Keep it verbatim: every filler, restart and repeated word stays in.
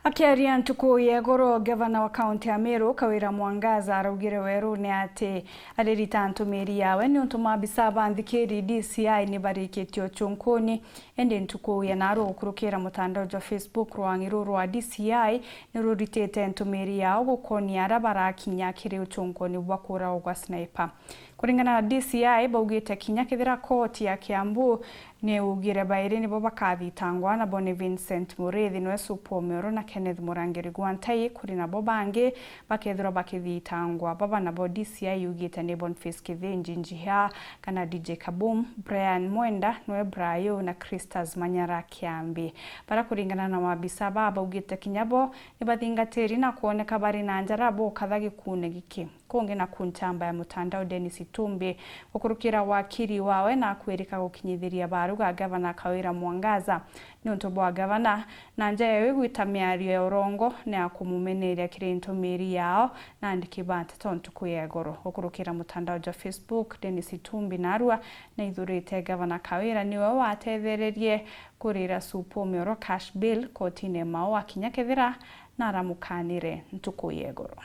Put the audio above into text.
Akiaria ntuku ya iguru, gavana wa kaunti ya Meru, Kawira Mwangaza, araugire werune ati aririta ntumiri yawe niuntu maabisa ba nthikiri D C I ni barikitie ucunkuni. Indi ntuku ya naru, gukurukira mutandao jwa Facebook, rwang'i ruru rwa D C I ni ruritite ntumiri yao gukonia aria barakinya kiri ucunkuni bwa kuuragwa gwa Sniper. Kuringana na D C I, baugite kinya kethira koti ya Kiambu ni ugire bairi nibo bakathitangwa, nabo ni Vincent Muriithi, niwe Supu Omioro na Kenneth Murangiri Gwantai, kuri nabo bangi bakethirwa bakithitangwa. Baba nabo D C I yugite ni Boniface Kithinji Njiha kana D J Kaboom, Brian Mwenda, niwe Brayo na Christas Manyara Kiambi. Bara kuringana na maabisa baa, baugite kinya bo ni bathingatiri na kwoneka bari na njara bokatha gikune giki. Kungi naku nchamba ya mutandao Dennis Itumbi, gukurukira wakiri wawe na akwirika gukinyithiria baruga gavana Kawira Mwangaza niuntu bwa gavana na nja yawe gwita miario ya urongo ni ya kumumeneria kiri ntumiri yao na andiki ba nteto ntuku ya iguru. Gukurukira mutandao jwa Facebook, Dennis Itumbi narua naithurite gavana Kawira niwe watethererie kurira Supu Omioro cash bail kotini ya Maua kinya kethira naramukanire ntuku ya iguru.